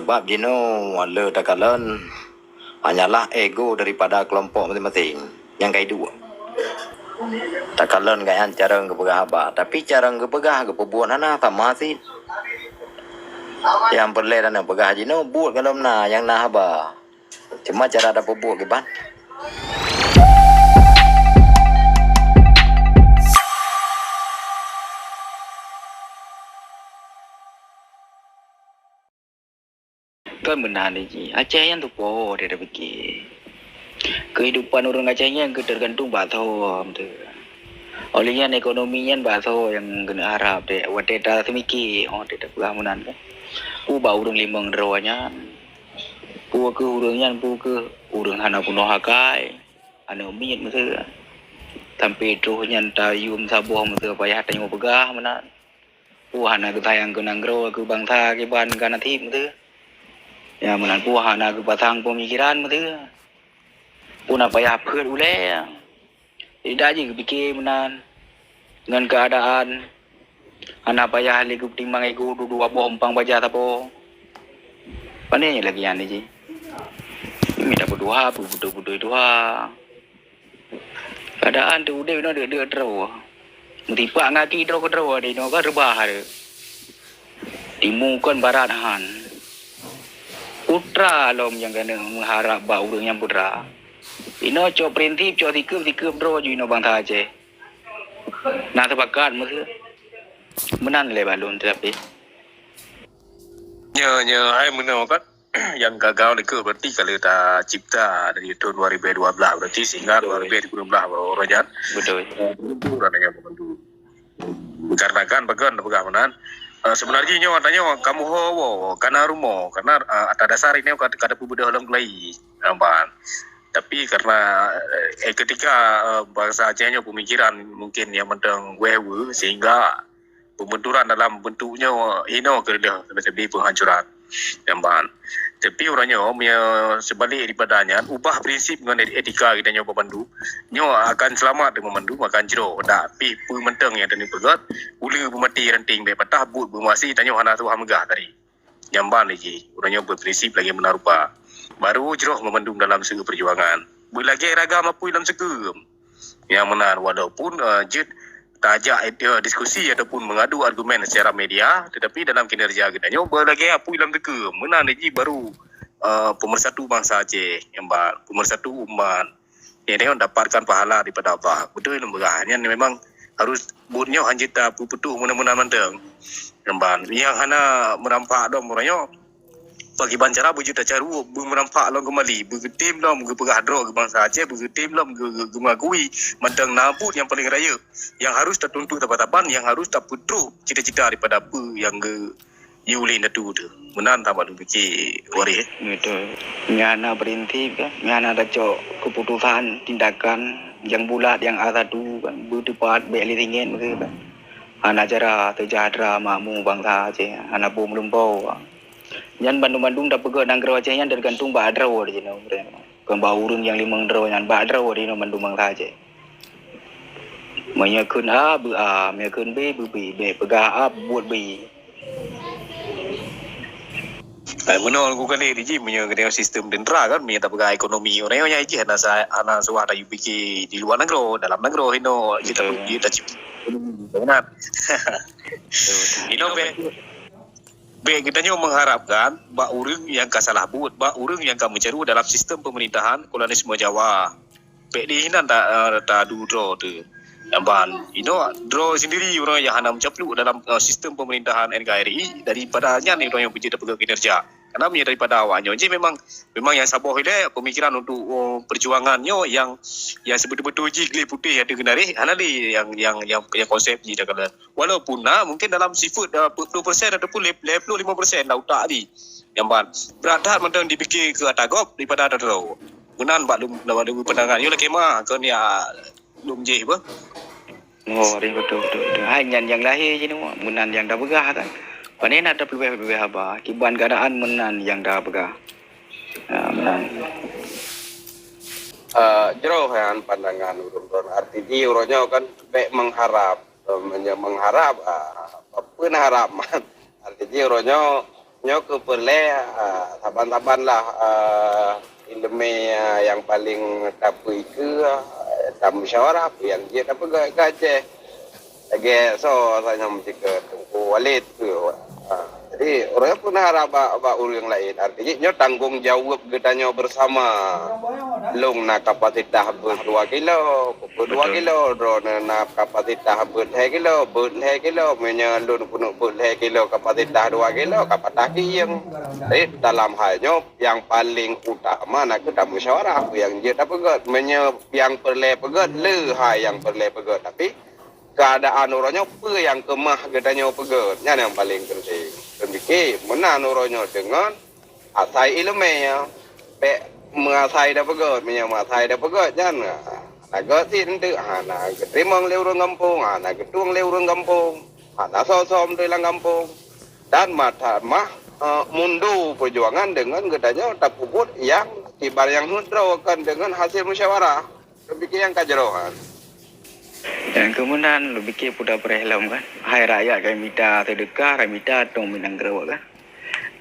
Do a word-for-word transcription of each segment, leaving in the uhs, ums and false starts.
Bab jinoe le takalon hanyalah ego daripada kelompok masing-masing nyang ka iduek. Takalon gobnyan cara geupeugah haba, tapi cara geupeugah geupeubuet hana sama cit. Nyang peureulée tapeugah jinoe buet gohlom na nyang na haba. Cuma cara tapubuet kiban. Kan meunan jih. Aceh nyan tupo, dia dah pike. Kehidupan ureuëng Aceh nyan keu tergantung bak tho, beutôi. Oleh nyan ekonomi nyan bak tho nyang keuneuk harab deh. Watée ta seumike, oh, deh tapeugah meunan kan. Peue bak ureuëng limong droe nyan. Peue keuh ureuëng nyan, peue keuh ureuëng hana peunoh akai. Aneuk miet meuseu. Sampai troh nyan tayue meusaboh meuseu payah tanyoe peugah meunan. Peue hana geusayang keu nanggroe, keu bansa kiban ka na cit meuseu. Ya meunan peue hana geupasang peumikiran meuseu. Peue na payah peuet ulée. Tidak jih geupike meunan. Ngon keuadaan hana payah lé geupeutimang ego dua-dua boh umpang baja sapo. Pane lagée nyan jih. Mita peutuha, peubeutôi-beutôi tuha. Keadaan teu udeb inoe deuk-deuk droe. Meutipak ngaki droe keudroe di inoe kan reubah deuek. Timu kon barat han. Putra lom nyang keuneuk meuharab bak ureuëng nyang putra. Inoe cok prinsip, cok sikeup-sikeup droe ju inoe bansa Aceh. Na sepakat meuseu. Meunan lé bak lôn tetapi. Nyo, nyo, hai meunoe kan. Nyang gagal nikeue berarti ka lheueh tacipta dari tahun dua ribu dua belas berarti sehingga dua ribu dua belas baru orang nyan. Betul. Orang nyan bantu. Karena kan bagan peugah meunan. Eh, sebenarnya nyoe tanyoe kamoe ho wo kana rumoh karena eh, atas dasar ini kada kada peubeudôh lom keulai. Nampak. Tapi karena eh, ketika eh, bangsa Aceh nyoe pemikiran mungkin yang mantong weh we sehingga pembenturan dalam bentuk nyoe inoe keudeh leubeh penghancuran. Jamban. Tapi uroe nyoe meunyoe seubalik daripada nyan, ubah prinsip ngon etika geutanyoe banmandum, nyoe akan seulamat teuma mandum akan jroh. Dak pih peue mantong nyang tanyoe peugöt, uleue beumaté ranting bèk patah, buet beumaséh tanyoe hana tuha meugah tadi. Jamban lé jih, uroe nyoe beuprinsip lagèe meunan rupa. Baru jroh ngon mandum dalam seueu peujuangan. Beulagèe ragam apui lam seukeum. Nyang meunan, walaupun eh, jeuet tajak eh, diskusi ataupun mengadu argumen secara media, tetapi dalam kinerja geutanyoe beulagèe apui lam teukeue. Meunan jih baru eh, pemersatu bangsa Aceh, nyang ba pemersatu umat. Nyang dapatkan pahala daripada Allah. Beutôi lôn peugah. Nyan memang harus buet nyoe hanjeuet tapeututoh meunan-meunan mantong. Nyang ba nyang hana meurampak dong uroe nyoe. Pakriban cara beujeuet tacaruek, beumeurampak lom keumali, beugeutem lom geupeugah droe keu bansa Aceh, beugeutem lom geu- geu- geumeuakui mantong na buet nyang paleng rayeuk, nyang harus tatuntut saban-saban, nyang harus tapeutroh cita-cita daripada peue nyang geu- yue ulèe indatu teuh. Meunan that bak lôn pike, Waréh. Beutôi. Nyan na prinsip kan, nyan na tacok keuputosan tindakan nyang bulat nyang a satu kan, beuteupat bèk lé singet meukeue kan. Hana cara seujahteura makmu bansa Aceh, hana bom lumpoe. Nyan bandum-bandum tapeugöt nanggroe Aceh nyan teugantung bak droe di jinoe. Kon bak ureueng nyang limong droe nyan, bak droe di jinoe bandum bansa Aceh. Meunyoe kheun A, beu A, meunyoe kheun B, beu B, bèk peugah A, buet B. Ai meunoe ku kali di jih meunyoe keuneuk sistem tentera kan, meunyoe tapeugah ekonomi, ureueng nyan jih hana sa-, hana suah tayue pike di luwa nanggroe, dalam nanggroe hino jih ta-, jih tacipta. Betul. Hino bèk Bèk geutanyoe mengharapkan bak ureueng nyang ka salah buet, bak ureueng nyang ka meucaru dalam sistem pemerintahan kolonialisme Jawa. Bèk di hinan ta, eh, tadu droe teuh. Ban inoe droe sendiri ureueng nyang hana meucaplok dalam eh, sistem pemerintahan N K R I, daripada nyan droe nyang beujeuet tapeugah kinerja. Karena meunyoe daripada awak nyoe jih memang memang nyang saboh ilèe pemikiran untuk oh, perjuangan nyoe yang yang sebetul-betul jih gleh putéh ateueh geunaréh hana lé yang yang yang yang konsep jih dah kala. Walaupun na mungkin dalam sifeuet eh, dua puluh persen ataupun lima puluh lima persen lam utak jih. Nyang ban brat that mantong dipike keu ata gob daripada ata droe. Meunan bak lôn, bak lôn pandangan. Nyoe lakèe ma keu ni ah, lôn jih beuh. Oh, betul, betul, betul. Hai nyan nyang lahé jinoe, meunan nyang tapeugah kan. Pane na tapeuleueh-peuleueh haba, kiban keadaan meunan nyang tapeugah. Ha, meunan. Uh, jroh kan pandangan ureueng droen. Arti jih uroe nyoe kan bèk mengharap. Uh, meunyoe mengharap, uh, peue na harap man. Arti jih uroe nyoe Nyoe keu peureulée, ah, saban-saban lah, ah, ileumé, ah, nyang paleng tapeue ikeue, ah, tamusyawarah, peue nyang jeuet tapeugah keu Aceh. Lagée soe sajan meucikeue Teungku Walid tu. Ah, jadi, ureuëng pun harap bak, bak ureuëng laén. Arti jih nyoe tanggong jaweueb geutanyoe beusama. Lôn na kapasitas beuet dua kilo, peuet dua kilo, droeneuh na kapasitas beuet lhée kilo, beuet lhée kilo. Meunyoe lôn keuneuk beuet lhée kilo kapasitas dua kilo, ka patah keuieng. Jadi, dalam hal nyoe, nyang paleng utama na kheueh tamusyawarah, peue nyang jeuet tapeugét. Meunyoe nyang peureulée peugét, le hai nyang peureulée peugét. Tapi, keuadaan uroe nyoe peue nyang keumah geutanyoe peugét, nyan nyang paleng penting. Teupike meunan uroe nyoe deungon asai ileumé, ya. Bék meuasai tapeugét, meunyoe meuasai tapeugét nyan, ha, hana gét cit eunteuk, hana geuteurimong lé ureuëng gampông, hana geutueng lé ureuëng gampông, hana soe-soe meuteulang gampông. Dan mata mah, eh, mundu peujuangan deungon geutanyoe tapeubuet nyang kiban nyang heuet droe kon deungon hasil musyawarah. Teupike nyang ka jroh nyan. Nyang keumeunan, lubike puda preh lom kan. Hai rakyat, kami mita seudeukah, kami mita tong minang keureuwak kan.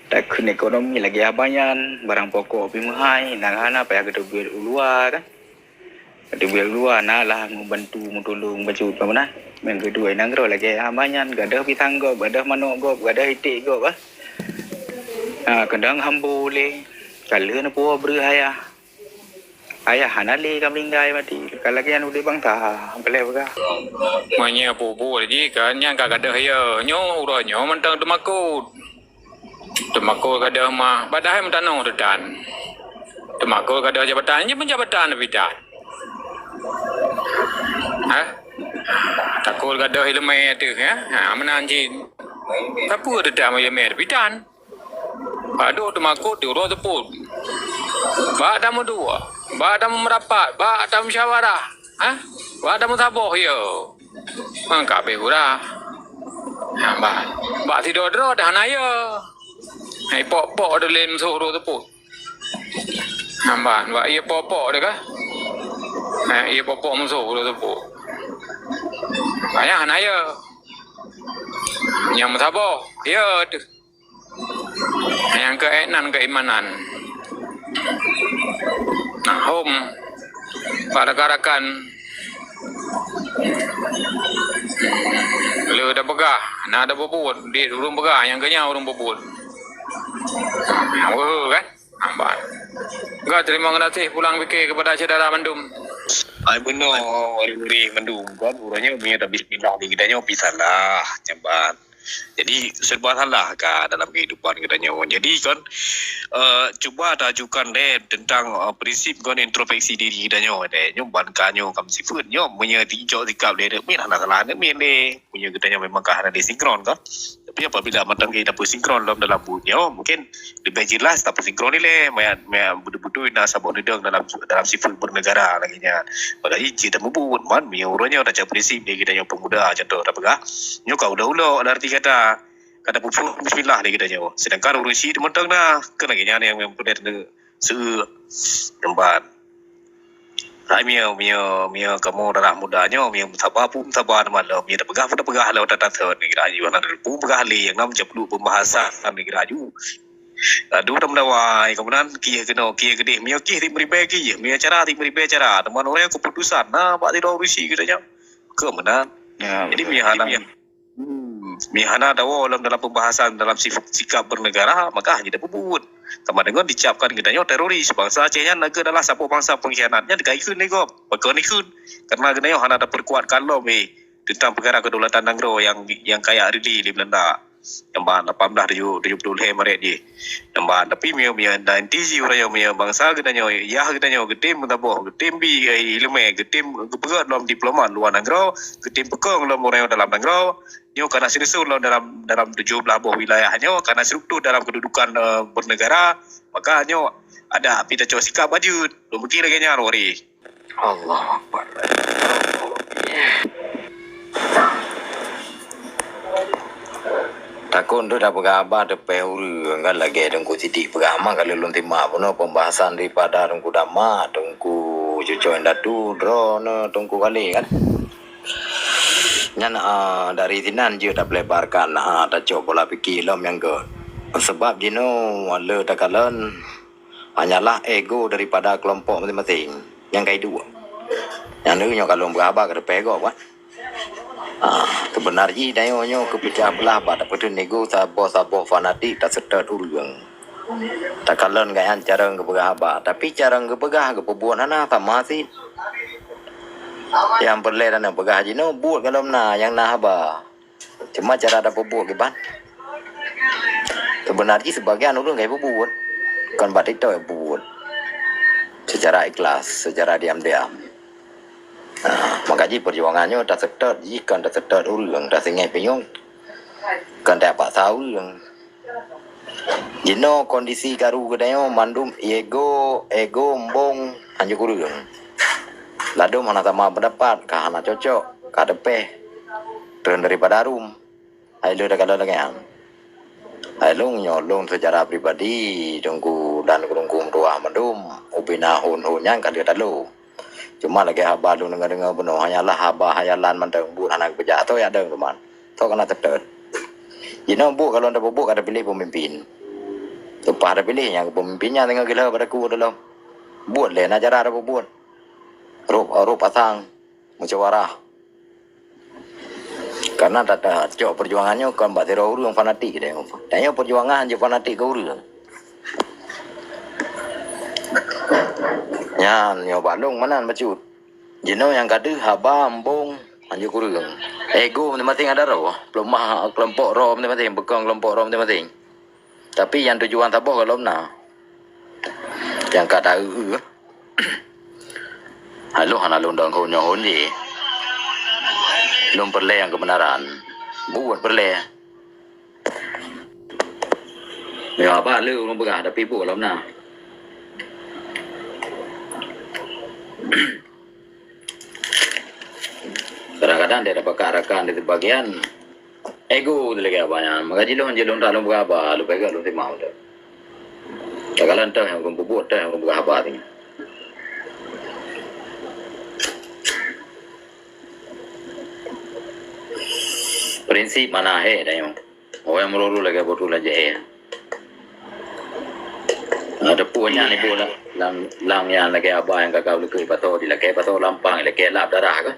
Takheun ekonomi lagée abanyan, barang pokok pih meuhai, nang hana payah geuteubiet u luwa kan. Geuteubiet u luwa na lah meubantu, meutulông bacut ka meunan. Nyang keudua, inang keureuwak lagée abanyan, gadôh pisang gob, gadôh manok gob, gadôh iték gob kan. Ha, keudang hambo lé, ka lheueh neupuwoe breueh ayah. Ayah hana lé ka meuninggai maté, ka lagée nyan udeb bansa, beulée peugah. Meunyoe peue-peue jih kan nyan ka gadôh ya, nyoe uroe nyoe mantong teumakot. Teumakot gadôh mah, padahai meutanoh teutan. Teumakot gadôh jabatan, nyan pun jabatan tapi tan. Ha? Takot gadôh ileumé ateueh, ya? Ha, meunan cit. Tapi teutan ileumé tapi tan. Padub teumakot di uroe seupôt. Bak tameuduek, bak tameurapat, bak tamusyawarah, ha? Bak tameusaboh, ya. Mangka beh gura. Ha, bah. Bak sidroe-droe dah hana ya. Hai pok-pok deh lé musoh uroe seupôt. Ha, bah, bak iya pok-pok deh kah? Ha, iya pok-pok musoh uroe seupôt. Banyak hana ya. Nyang meusaboh, ya tu. Nyang keu ék nan keimanan. Nah, hom bak rakan-rakan le tapeugah, na tapubuet, di ureuëng peugah nyang keu nyan ureuëng pubuet. Nah, weuh kan? Nampak. Enggak, terima kasih pulang fikir kepada saudara mandum. Ai bunoe ureuëng mandum kan, ureuëng nyoe meunyoe tabismillah di geutanyoe pih salah, nyan ban. Jadi, serba salah ka dalam kehidupan geutanyoe. Jadi kan, eh, cuba tajukan deh tentang, eh, prinsip ngon introspeksi diri geutanyoe deh. Nyoe ban ka nyoe kam sifeuet nyoe, meunyoe tijok sikap lé reumin hana salah reumin deh. Meunyoe geutanyoe memang ka hana disinkron ka. Tapi apabila mantong kita peusinkron lom dalam buet nyoe, mungkin leubeh jelas tapeusinkron ilée, maya, maya beutôi-beutôi na saboh neudong dalam, dalam sifeuet bernegara lagée nyan. Padahai jih tamubuet man, meunyoe uroe nyoe taca prinsip di geutanyoe pemuda, contoh tapeugah, nyoe ka ulok-ulok, ada arti kata, ka tapeubuet bismillah di geutanyoe. Sedangkan ureuëng syiek mantong na, kan lagée nyan nyang, nyang peudeh seu tempat. Hai meunyoe, meunyoe, meunyoe kamoe darah muda nyoe, meunyoe meusaba pun meusaba teuma lom, meunyoe tapeugah pun tapeugah lom, tatat-tat neugah aju, hana pun peugah lé nyang nam ceplok pembahasan neugah aju. Aduh, dam dawai, keumudian kieh keunoe, kieh keudeh, meunyoe kieh di meuribée kieh, meunyoe cara di meuribée cara, teuma ureuëng keputusan na bak sidroe ureuëng syiek geutanyoe. Keumudian, ya, jadi betul. Meunyoe hana, hmm, meunyoe hana tawoe lom dalam pembahasan dalam sif-, sikap bernegara, maka hanya tapubuet. Sama dengan dicapkan geutanyoe teroris. Bansa Aceh nyan lagée adalah saboh bansa pengkhianat. Nyan ka ikheun lé gob. Pakon ikheun? Karena geutanyoe hana tapeukuatkan lom, eh, tentang peukara kedaulatan nanggroe nyang, nyang kaya reuli lé Belanda. Nyang ban lapan belas tujuh, tujuh puluh lhée Maret jih. Nyang ban, tapi meunyoe, meunyoe dan T G uroe nyoe, meunyoe bansa geutanyoe, yah geutanyoe geutem meusaboh, geutem bi, eh, ileumé, geutem geupeugét lom diplomat luwa nanggroe, geutem peukong lom uroe nyoe dalam nanggroe, nyoe kana siuroe lom dalam, dalam tujoh blaih boh wilayah nyoe, kana struktur dalam kedudukan, eh, bernegara, maka nyoe ada pih tacok sikap bajeut. Lôn pikir lagée nyan, Wari. Allahu Akbar. Takon tu dah peugah abah teupeh ureuëng kan lagée Teungku Sidik peugah mah ka lôn simak bunoe pembahasan daripada Teungku Dama, Teungku Cucok Indatu, droeneuh Teungku Khalil kan. Nyan, ah, dari sinan jeuet tapeulebarkan, ah, tacok pola pikir lom nyang gét. Sebab jinoe le takalon hanyalah ego daripada kelompok maséng-maséng nyang ka iduek. Nyang nyoe ka lôn peugah haba ka teupeu gob kan. Ah, seubeuna jih tanyoe nyoe keupeucah beulah bak tapeuteun ego saboh-saboh fanatik taseutôt ureuëng. Takalon gobnyan carông geupeugah haba, tapi carông geupeugah geupeubuet hana sama cit. Nyang peureulée tanyoe peugah jinoe buet gohlom na nyang na haba. Cuma cara tapeubuet kiban. Seubeuna jih sibagian ureuëng ka jipeubuet, kon bak TikTok jipeubuet. Secara ikhlas, secara diam-diam. Nah, maka jih peujuangan nyoe taseutôt jih kon taseutôt ureuëng, tasingét pinyueng kon tapaksa ureuëng. Jinoe kondisi karu geutanyoe mandum ego, ego embong hanjeuet kureueng. Ladôm hana sama peundapat, ka hana cocok, ka teupeh, treun daripada rum. Hai lôn takalon lagée nyan. Hai lôn nyoe lôn seucara pribadi, Teungku dan Teungku meutuah mandum, ubena hon-hon nyan ka lheueh talo. Cuma lagée haba lôn deungoe-deungoe bunoe, hanyalah haba hayalan mantong, buet hana geupeujak, soe nyang dong teuma. Soe keuneuk seutôt. Jinoe buet gohlom tapeubuet ka tapiléh peumimpin. Leupah tapiléh nyang peumimpin nyan teungoh geuloe bak takue teuloh. Buet lé na cara tapeubuet. Rôp, rôp pasang, musyawarah. Karena tata cok peujuangan nyoe kon bak sidroe ureuëng fanatik deh. Tanyoe peujuangan hanjeuet fanatik keu ureuëng. Nyan nyoe bak lôn meunan bacut. Jinoe nyang ka deuh haba embong hanjeuet kureueng. Ego maséng-maséng ada roh, peuleumah kelompok droe maséng-maséng, beukong kelompok droe maséng-maséng. Tapi nyang tujuan saboh gohlom na. Nyang ka taeu-eu. Hai lôn hana lôn dong hon nyoe hon jih. Lôn peureulée nyang keubeunaran. Buet peureulée. Nyoe haba le ureuëng peugah, tapi buet gohlom na. Kadang-kadang dia dapat rakan dari sebagian ego tu lagée haba nyan. Maka jih lôn, jih lôn tak lôn peugah haba, lôn peugah lôn terima beutôi. Takalon teuh nyang ureuëng peubuet, teuh nyang ureuëng peugah haba tu. Prinsip mana he dah nyoe. Awai meururu lagée botol jahé. Nah, teupue nyan ibu lam, lam, lam nyan lagée haba nyang ka kau leukeu pasoe di lakée pasoe lampang, lakée lap darah kah?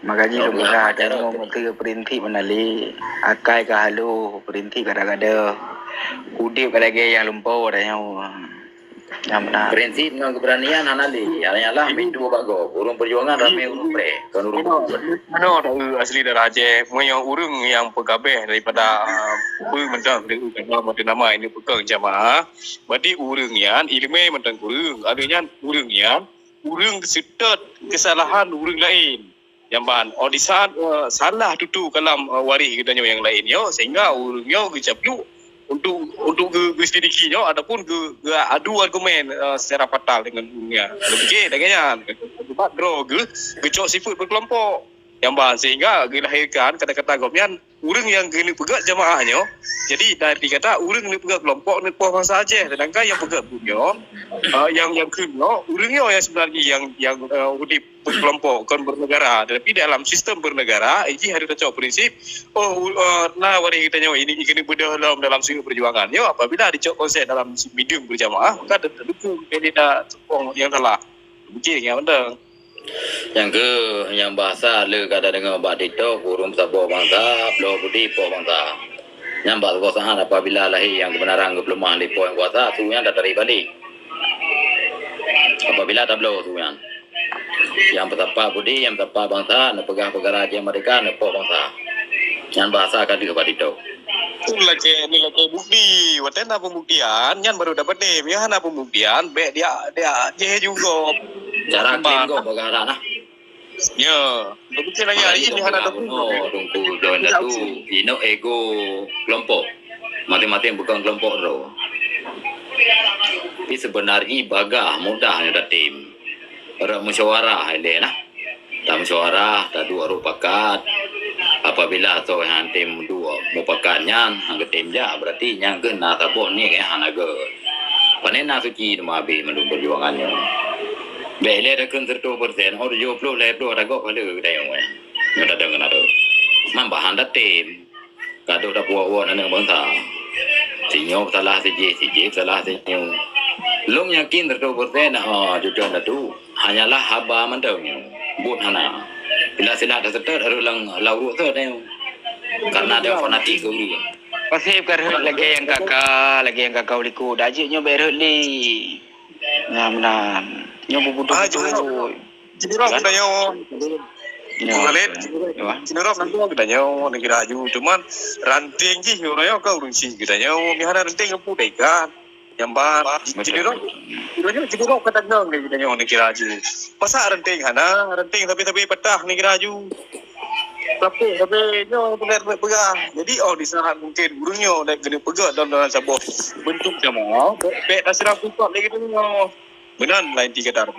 Maka jih lôn peugah, tanyoe meuteu prinsip meunan lé, akai ka haloh, prinsip ka gada-gada, udeb ka lagée nyang lumpoe tanyoe. Nyang meunan. Prinsip ngon keberanian hana lé, hanyalah mindua bak gob. Ureuëng peujuangan ramé ureuëng preh, kon ureuëng peubuet. Meunoe taeu asli darah Aceh, meunyoe ureuëng nyang peugabeh daripada, ah, peue mantong, kata nama ini peukong jamaah, berarti ureuëng nyan ileumé mantong kureueng. Artinya ureuëng nyan, ureuëng seutôt kesalahan ureuëng laén. Nyang ban, oh, di saat, eh, salah tutoe kalam, eh, waréh geutanyoe nyang laén nyoe, sehingga ureuëng nyoe geucabut untuk, untuk geu-, geuselidiki nyoe ataupun geu-, geuadu argumen, eh, secara fatal dengan ureuëng nyan. Lagée lagée nyan, sebab droe geuh geucok sifeuet beukelompok. Nyang ban, sehingga geulahirkan kata-kata gobnyan, ureuëng nyang keuneuk peugét jamaah nyoe. Jadi, dari kata ureuëng keuneuk peugét kelompok, keuneuk poh bansa Aceh. Sedangkan nyang peugét buet nyoe, eh, nyang, nyang kheun nyoe, ureuëng nyoe nyang sebenarnya nyang, nyang, eh, udeb berkelompok, kon bernegara. Tetapi dalam sistem bernegara, jih ada tacok prinsip, oh, u-, eh, na waréh geutanyoe ini keuneuk beudôh lom dalam seuôt perjuangan. Nyoe apabila dicok konsep dalam mideueng berjamaah, maka teuduku kandida seumpong nyang salah. Pikir nyang mantong. Nyang keu, nyang bahasa le ka tadeungoe bak TikTok, ureuëng saboh bansa, bloe putih poh bansa. Nyan bak saboh saat apabila lahé nyang keubeunaran geupeuleumah lé poh nyang kuasa, su nyan tatarék balek. Apabila tabloe su nyan. Nyang peusapat budi, nyang peusapat bansa, neupeugah peukara jeuet merdeka, neupoh bansa. Nyan bahasa ka deuh bak TikTok. Tu lagée, ni lagée bukti. Watée na pembuktian, nyan baru dapat tem. Nyang hana pembuktian, bék dia, dia jeh juga. Cara klaim kau peukara nah. Ya, betul lagi hari ini hana ada pun. Oh, Teungku Don Datu, inoe ego kelompok. Maséng-maséng bukan kelompok droe. Tapi sebenarnya bagah mudah nyoe tatem. Rot musyawarah ilée nah. Tamusyawarah, taduek rot pakat. Apabila soe nyang tem duek mupakat nyan, hana geutem jak, berarti nyan keuh na saboh ni nyang hana gét. Pane na suci teuma abéh mandum perjuangan nyoe. Bék ilée takheun seratus persen, oh tujoh ploh lhée ploh tagob keuleue geutanyoe nyan. Nyoe tadong keunan tu. Man bahan tatem. Ka deuh tapuwoe-woe aneuk bansa. Sinyoe salah sijih, sijih salah sinyoe. Lôn yakin seratus persen, ha, jujur na tu. Hanyalah haba mantong nyoe. Buet hana. Sila-sila taseutôt harôh lam, lam uruek sot nyoe. Karena dia fanatik ke ureueng. Pasép ka rhot lagèe nyang kaka, lagèe nyang kaka u likot. Dak jeuet nyoe bèk rhot lé. Nah, meunan. Nyoe beubudoh. Ah, beutôi. Jinoe geutanyoe. Ya. Khalid, jinoe nanti geutanyoe negeri aju. Cuman ranting jih nyoe ka ureueng syiek geutanyoe. Meuhana ranting ngon pudai kan. Nyamban. Betul. Jinoe, jinoe, jinoe ka dagang geutanyoe negeri aju. Masa ranting hana, ranting sabe-sabe patah negeri aju. Tapi, tapi nyoe benar peugah. Jadi, oh, di saat mungkin ureueng nyoe dak keuneuk peugah dalam, dalam saboh bentuk sama, bèk, bèk taseurang pusat lagi tu nyoe. Meunan lain tiga darah.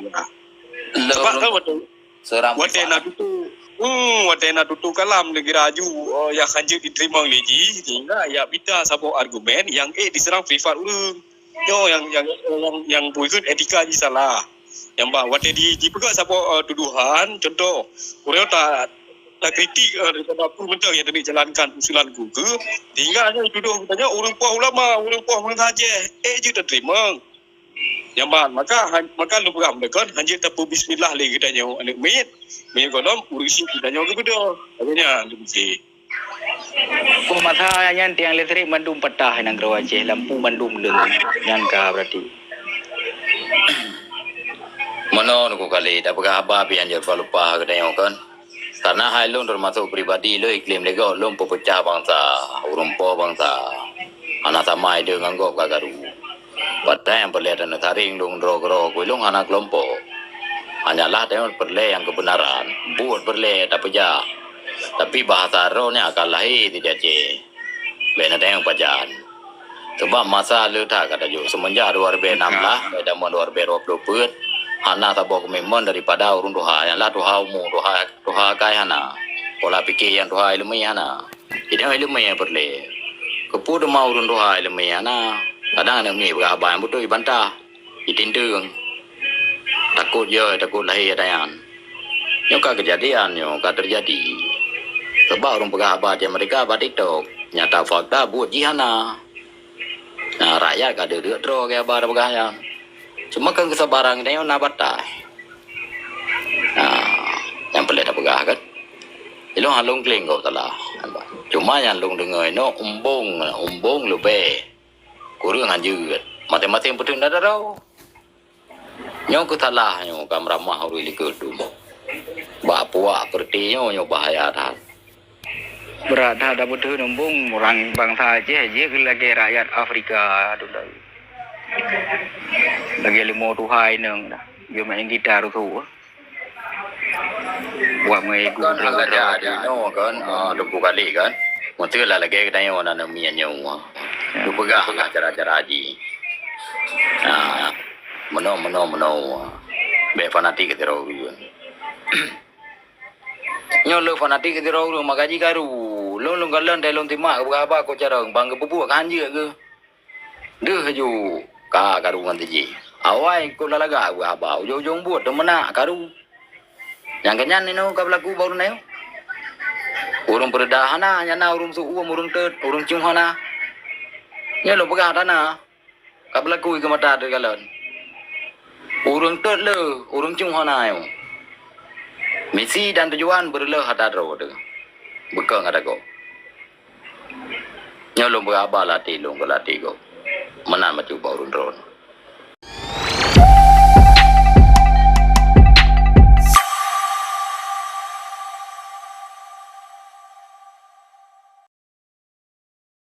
Sebab kan watèe, watèe na tutoe, hmm, watèe na tutoe kalam negeri aju, oh, nyang hanjeuet jiteurimong lé jih, sehingga jak mita saboh argumen nyang ék diseurang privat ureueng. Nyoe nyang, nyang, nyang, nyang bukon etika jih salah. Nyang bah, watèe di, jipeugah saboh, eh, tuduhan, contoh, ureueng ta, takritik, eh, daripada peue mantong nyang teungoh jalankan usulan ku keu, sehingga nyoe tudoh geutanyoe ureueng poh ulama, ureueng poh ureueng hajeh, ék jeuet tateurimong. Nyan ban, maka, maka lôn peugah meudekon, hanjeuet tapeubismillah lé geutanyoe aneuk miet. Meunyoe gohlom, ureueng syiek geutanyoe geubeudôh. Lagèe nyan lôn pike. Peue masa nyan tiang listrik mandum patah nanggroe Aceh, lampu mandum leueng. Nyan ka berarti. Meunoe Teungku Khalid, tapeugah haba pih hanjeuet lupa-lupa geutanyoe kon. Karena hai lôn teumasok pribadi lôn iklém lé gob lôn peupeucah bansa, ureueng po bansa. Hana sama idéh ngon gob ka karu. Padahai nyang peureulèe tanyoe saréng lôn droe keudroe keu lôn hana keulompok. Hanyalah tanyoe peureulèe nyang keubeunaran, buet peureulèe tapeujak. Tapi bahasa droe nyan ka lahé di Aceh. Bèk na tanyoe pajan. Sebab masa le that ka tajok, seumenjak dua ribèe nam blah, bak jameun dua ribèe dua ploh peuet, hana saboh komitmen daripada ureueng tuha, nyang lah tuha umu, tuha, tuha akai hana. Pola pike nyang tuha ileumèe hana. Jadi ileumèe peureulèe. Keupeue teuma ureueng tuha ileumèe hana? Kadang aneuk miet peugah haba nyang beutôi jibantah. Jitindong. Takot jih, takot lahé ata nyan. Nyoe ka keujadian, nyoe ka teujadi. Sabab ureueng peugah haba di Amerika bak TikTok, nyata fakta buet jih hana. Nah, rakyat ka deuk-deuk droe keu haba tapeugah nyan. Cuma kan keusabaran geutanyoe na batai. Nah, nyang peureulèe tapeugah kan. Ilôn han lôn kléng gob salah. Cuma nyang lôn deungö inoe umbong, umbong leubeh. Kureueng hanjeuet. Maséng-maséng peuteun na droe. Nyoe keuh salah nyoe ka meuramah ureueng likot tu. Bak puak peureuti nyoe, nyoe bahaya that. Brat that, dak beutôi umbong ureueng bansa Aceh jih lagèe rakyat Afrika tu dah. Lagèe leumo tuha inong dah. Jeuet main gitar tu. Buat mengego. Kon hana jadi nyoe kan, ah, Teungku Khalid kan. Meuseulah lagèe geutanyoe aneuk miet nyoe. Geupeugah lah cara-cara jih. Ah, meunoe, meunoe, meunoe. Bèk fanatik keu droe ureueng. Nyoe lôn fanatik keu droe ureueng, maka jikaru. Lôn, lôn kalon, lôn simak geupeugah haba keu carông, bang geupeubuet ka hanjeuet geuh. Deuh laju ka karu ngon tijih. Awai keu lagak-lagak geupeugah haba, ujong-ujong buet teumeunak karu. Nyang keunyan inoe ka beulaku bak ureueng nyoe. Ureueng peureuda hana, nyang na ureueng seuuem, ureueng teut, ureueng cong hana. Nyoe lôn peugah hana. Ka beulaku keu mata teukalon. Ureueng teut le, ureueng cong hana nyoe. Misi dan tujuan beureuloh ata droe teuh. Beukong ata gob. Nyoe lôn peugah haba lam até lôn keu lam até gob. Meunan bacut bak ureueng droe.